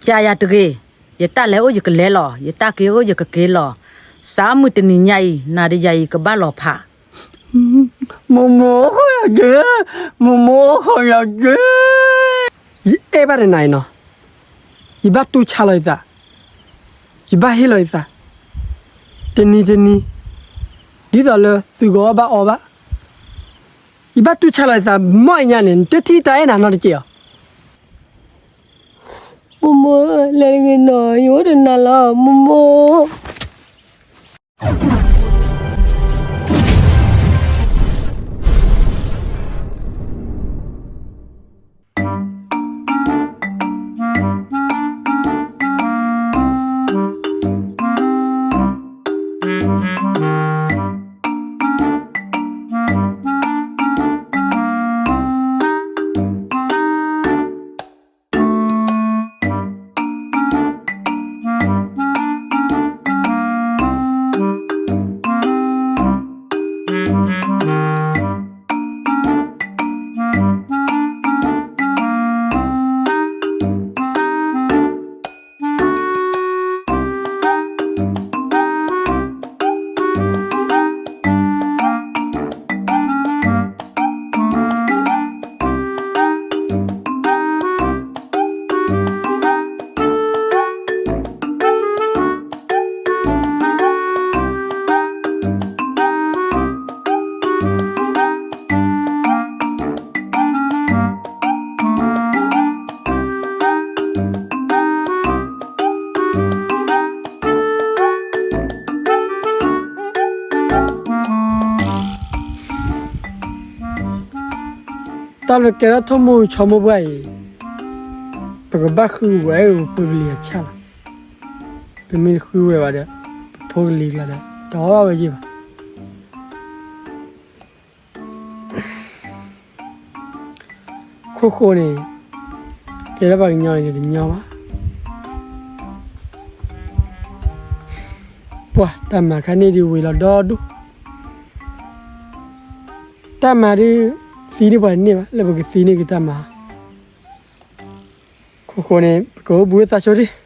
ကယၤတဂ့ၤ, ယတၢ်လဲၤအိၣ်ယကလဲၤလီၤ, ယတၢ်က့ၤအိၣ်ယကက့ၤလီၤ. စးမုၢ်တနံၤညါအံၤ နၤဒီးယၤအံၤကဘၣ်လီၤဖး. မိၢ်မိၢ်ဃီယၤက့ၤ, မိၢ်မိၢ်ဃီယၤက့ၤ. ယအဲၣ်ဘၣ်တနၤအံၤနီၤ, ယဘၣ်တူၢ်ဆါလီၤယသး, ယဘၣ်ဟ့ၣ်လီၤယသး, တနံၤတနံၤ, ဒ်သိးလၢသုဂီၢ်ဘၣ်အီဘၣ်. ယဘၣ်တူၢ်ဆါလီၤယသး မီၢ်အံၤညါန့ၣ် နတထံၣ်တၢ်အဲၣ်နၤနီတစဲးအီၤ. မိၢ်မိၢ်, လဲၤတဂ့ၤနီၤ, ယအိၣ်တနၤလီၤ, မိၢ်မိၢ်. တၢ်လၢကဲထီၣ်ထိၣ်မိၢ်ဆီမိၢ်ပှၢ်အံၤ, ပကဘၣ်ဃုဝဲအံၤ ပဖိကလံၤအဆၣ်လီၤ. ပမ့ၢ်တဃုဝဲဘၣ်ဒီး ပဖိကလံၤကျါဒီး တအီၣ်ဝဲယံၤဘၣ်. ခိၣ်ဃိန့ၣ် ကဲထီၣ်ပှၤကညီန့ၣ်တညီဘၣ်. ပှၤတၢ်မၤခါန့ၣ်ဒုးဝံၤလီၤဒီဒူၣ်, တၢ်မၤဒုး သံန့ၢ်ပှၤတန့ၢ်ဘၣ် လၢပကသံန့ၢ်က့ၤတၢ်မၤ. ခိၣ်ဃိန့ၣ် ပကအိၣ်ဘှံးသးဆိဒံး.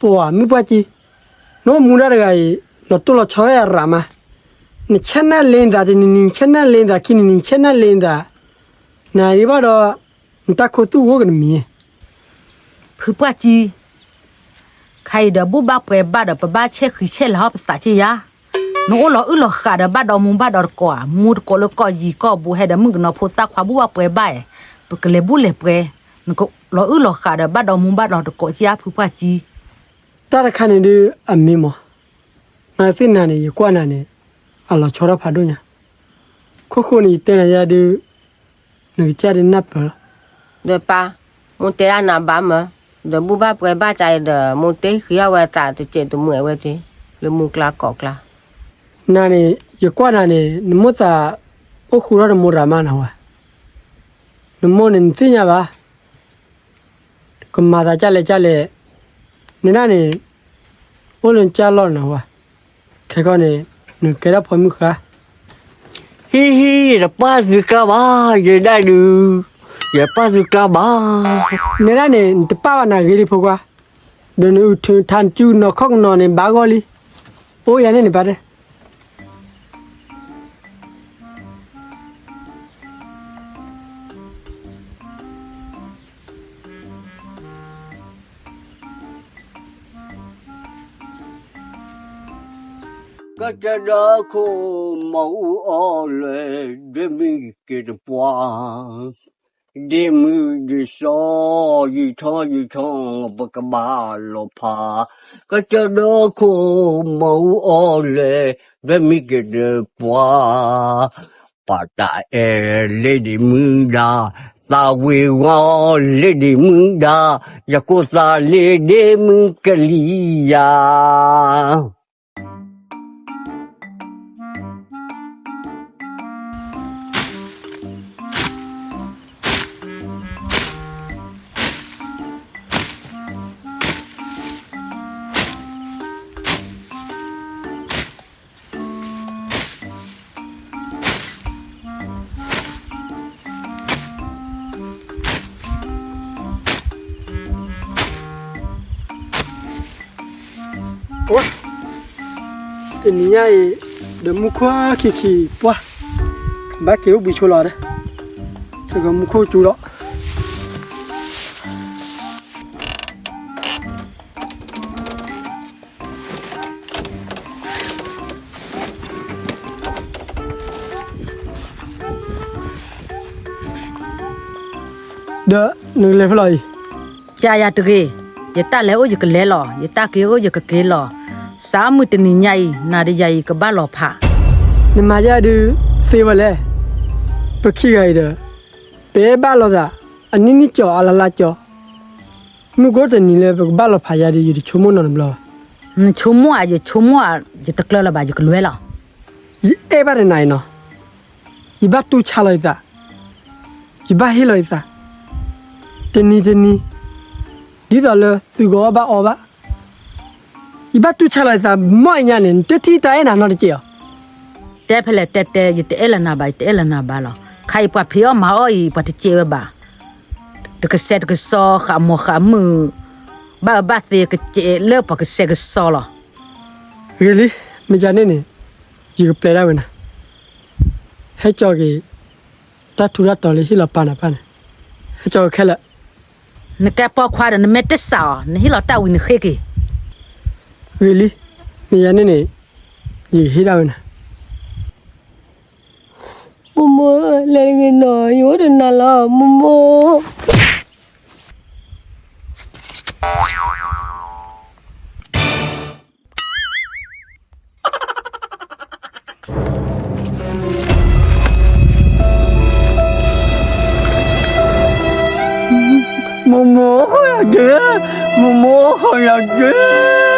ပှၤမုၢ်ပှၢ်ကံ, နအိၣ်မူဒၣ်တဂၤအံၤ လီၤတိၢ်လီၤဆီဝဲအရးမး, နဆဲးနၢ်လ့နသးတနံၤနံၤ ဆဲးနၢ်လ့နသးခံနံၤနံၤ ဆဲးနၢ်လ့နသး, နၤဒံးဘၣ်ဒီး နတၢ်ခိၣ်သူၣ်အိၣ်ကနမံၤ. ဖုပှၢ်ကံ, ခါအံၤဒီးဘူၣ်ဘၣ်ပှဲၤဘၣ်ဒီး ပဘၣ်ဆဲးဃံးဆဲးလၤဟီၣ်ပသးက့ယါ. နအိၣ်လီၤအုၣ်လီၤဃးဒီးဘၣ်ဒီမူဘၣ်ဒီတကိးဧါ, မူတကိးလၢကီၢ်ယံၤကီၢ်ဘူး ဟဲဒီးမုၣ်ကနီၤဖိသၣ်ခွါဘူၣ်ဘၣ်ပှဲၤဘၣ်ဧါ, ပကလဲၤဘူၣ်လဲၤပှဲၤ, နကလီၤအုၣ်လီၤဃးဒီးဘၣ်ဒီမူဘၣ်ဒီတကိးက့ဧါ ဖုပှၢ်ကံ. တၢ်တခါန့ၣ်ဒုးအမ့ၢ်မး, နသ့ၣ်နၤန့ၣ် ယကွၢ်နၤန့ၣ် အလီၤဆီထီၣ်ဖးဒိၣ်ညါ, ခိၣ်ဃိန့ၣ် ယတဲနၤယါဒုး နကစၢ်ဒုးနၢ်ပၢၢ်လီၤ. ဒီးပၢ်, မိၢ်တဲဒၣ်နၤဘၣ်မၢ, ဒီးဘူၣ်ဘၣ်ပှဲၤဘၣ်တၢ်အံၤဒီး မိၢ်တ့ဃံးအီၣ်ဝဲသးတစဲးတမှဲးဝဲက့ၤ လၢမူကျါကိးကျါ. နၤန့ၣ် ယကွၢ်နၤန့ၣ် နမိၢ်သးအိၣ်ဃူထီၣ်နမိၢ်တဂၤမးနဝဲ, နမိၢ်န့ၣ်နသ့ၣ်ညါဘၣ် ကမၤသးကၢ်လဲၣ်ကၢ်လဲၣ်, နဲဒၣ်န့ၣ် အိၣ်လၢနကၢ်လီၢ်နဝဲ, ခဲကီန့ၣ် နကဲထီၣ်ဖိမုၣ်ဃါ. ဟံၣ်ဟံၣ် ယတပာ်သုကျါဘၣ်, ယဲဒၣ်ဒုး ယပာ်သုကျါဘၣ်. နဲဒၣ်န့ၣ် နတပာ်ဘၣ်နၤဂ့ၤလံဖိခွါ, ဒီးနအုၣ်ထုးထါနစုနီၤခီၣ်ကနီၤန့ၣ် ဘၣ်ဂီၢ်လံ, အိၣ်ယၤန့ၣ်န့ၣ်ပၢ်တဲ ကစၢၢ်ဒီးခိၣ်မၤအူအီၣ်လဲၣ်, ဒ့မုၢ်က့ၤတပှၢ်, ဒ့မုၢ်ဒ်စီၤ, ယံာ်ထီၣ်ယံာ်ထီၣ် ပကဘၣ်လီၤဖး, ကစၢၢ်ဒီးခိၣ်မၤအူအီၣ်လဲၣ် ပှၤတၢ်အဲၣ်လၢဒံးမူဒါ, သးဝ့ၤဝီၤလၢဒံးမူဒါ, ယကိးသးလၢဒံးမူကလံၤယၤ. တနံၤညါအံၤ ဒီးမူခိၣ်ခံခံပှၢ်, ဘၣ်က့ၤအိၣ်ဘှံးဆိလီၤဒီး, ကမူခိၣ်ကၠူလီၤ. ဒီးနကလဲၤဖဲလဲၣ်အံၤ, ကယၤတဂ့ၤ, ယတၢ်လဲၤအိၣ်ယကလဲၤလီၤ, ယတၢ်က့ၤအိၣ်ယကက့ၤလီၤ. စးမုၢ်တနံၤညါအံၤ နၤဒီးယၤအံၤကဘၣ်လီၤဖး. နမၤယၤဒုးသ့ဝဲလဲၣ်, ပခံဂၤအံၤဒီး ပအဲၣ်ဘၣ်လိာ်သး, အနံၣ်နံၣ်ကၠီ အလါလါကၠီ, မုၢ်ကအိၣ်တနံၤလၢပကဘၣ်လီၤဖးယၤဒီး ယတဆိကမိၣ်နီတဘျီဘၣ်. နဆိကမိၣ်ဧါ, ယဆိကမိၣ်ဧါ, ယတကျၢၤလၢၤဘၣ်, ယကလဲၤလီၤ. ယအဲၣ်ဘၣ်ဒီးနၤအံၤနီၤ, ယဘၣ်တူၢ်ဆါလီၤယသး, ယဘၣ်ဟ့ၣ်လီၤယသး, တနံၤတနံၤ, ဒ်သိးလၢသုကအီၣ်ဘၣ်အီဘၣ် ယဘၣ်တူၢ်ဆါလီၤယသး, မ့ၢ်အံၤညါန့ၣ် နတထံၣ်တၢ်အဲၣ်နၤနီတစဲးဧါ. တဲဖဲလဲၣ်တဲတဲ, ယတအဲၣ်လၢၤနၤဘၣ်, ယတအဲၣ်လၢၤနၤဘၣ်လီၤ. ခါအံၤပှၤဖံးအီၣ်မၤအီၣ်အံၤ ပှၤတစဲးဝဲဘၣ်. တကစဲးတကစီၤ ဃးမိၢ်ဃးမုၣ်, ဘၣ်အၢဘၣ်သီ ကစဲးလၢပှၤကစဲးကစီၤလီၤ. ဂ့ၤလံ, မ့ၢ်ယၤန့ၣ်န့ၣ်, ယကပျဲဒၣ်ဝဲနၤ, ဟဲကၠီက့ၤ တၢ်ထူးတၢ်တီၤလၢဟ့ၣ်လီၤပၢ်နၤဖၣ်န့ၣ်, ဟဲကၠီက့ၤခဲလၢာ်. နကဲပိာ်ခွါဒီး နမ့ၢ်တစးအီၤ နဟ့ၣ်လီၤတၢ်ဝံၤနဃ့က့ၤ. ဂ့ၤလံ, မ့ၢ်ယၤန့ၣ်န့ၣ်, ယကဟ့ၣ်ဒၣ်ဝဲနၤ. မိၢ်မိၢ်, လဲၤတဂ့ၤနီၤ, ယအိၣ်ဒီးနၤလီၤ မိၢ်မိၢ်. မိၢ်မိၢ်ဃီယၤက့, မိၢ်မိၢ်ဃီယၤက့.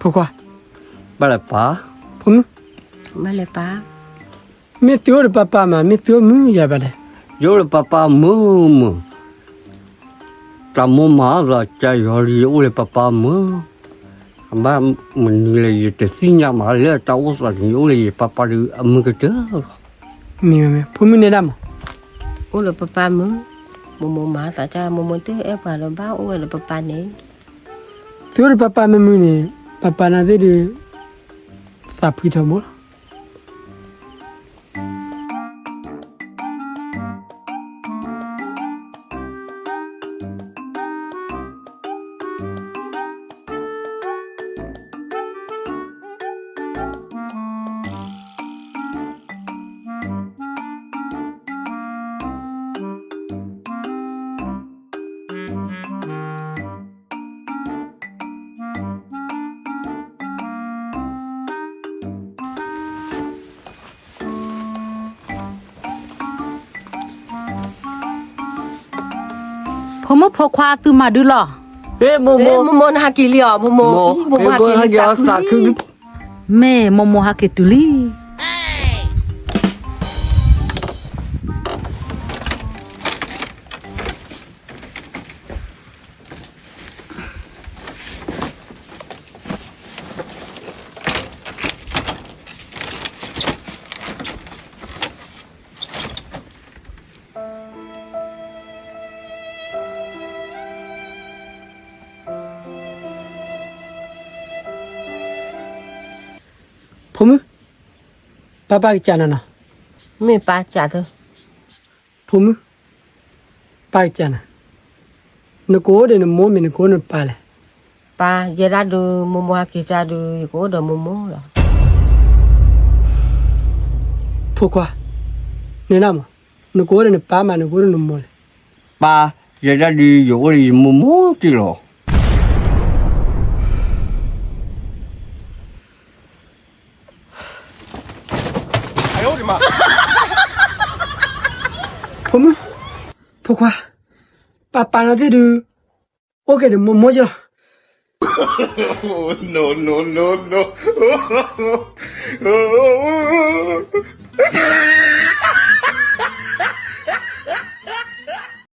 ဖိခွါ, ဘၣ်လဲၤပာ်, ဖိမုၣ်, ဘၣ်လဲၤပာ်. မ့ၢ်သုအိၣ်ဒီးပၢ်ပၢ်မး, မ့ၢ်သုအိၣ်မုာ်ယၤဘၣ်လဲၣ်. ယအိၣ်လၢပၢ်ပၢ်မုာ်မုာ်, တၢ်မိၢ်မၤအသးကယီၤလံ ယအိၣ်လၢပၢ်ပၢ်မုာ်. အဘၣ်မနုၤလဲၣ် ယတသ့ၣ်ညါမးလၢတၢ်အိၣ်သးန့ၣ် ယအိၣ်လၢယပၢ်ပၢ်ဒီးအမုာ်ကတၢၢ်လီၤ. မ့ၢ်မ့ၢ်မ့ၢ်, ဖိမုၣ်နဲဒၣ်မး, အိၣ်လၢပၢ်ပၢ်မုာ်, မိၢ်မိၢ်မၤသးက မိၢ်မိၢ်တအဲၣ်ပှၤဒီးဘၣ်အိၣ်ဝဲလၢပၢ်ပၢ်န့ၣ်. သုအိၣ်ဒီးပၢ်ပၢ်မုာ်မုာ်န့ၣ်, ပၢ်ပၢ်နၤသ့ၣ်ဒီး သးဖှံထီဘိလီၤ. ဖိမုၣ်ဖိခွါသုမၤဒုလီၤ. မိၢ်မိၢ်, မိၢ်မိၢ်နဟးက့ၤလံဧါ, မိၢ်မိၢ်, မိၢ်မိၢ်ဟးက့ၤလံ, သးခု, မ့ၢ်မိၢ်မိၢ်ဟးက့ၤတုၤလံ. ဖိမုၣ်, ပၢ်ပၢ်ကစၢ်နၤနီၤ, မ့ၢ်ပၢ်ကစၢ်သၢ, ဖိမုၣ်, ပၢ်ကစၢ်နၤ, နကအိၣ်ဒီးနမိၢ်မ့ၢ်နကအိၣ်နပၢ်လဲၣ်. ပၢ်, ယဲဒၣ်ဒုး မိၢ်မိၢ်ဟဲက့ၤတၢ်ဒုး ယကအိၣ်ဒီးမိၢ်မိၢ်လီၤ. ဖိခွါ, နဲဒၣ်မး, နကအိၣ်ဒီးနပၢ်မးနကအိၣ်ဒီးနမိၢ်လဲၣ်. ပၢ်, ယဲဒၣ်ဒုး ယအိၣ်ဒီးယမိၢ်မိၢ်က့ၤလီၤ. ဖိမုၣ်, ဖိခွါ, ပၢ်ပၢ်နီၢ်သ့ၣ်ဒုး အိၣ်က့ၤဒီးမိၢ်မိၢ်ယလီၤ.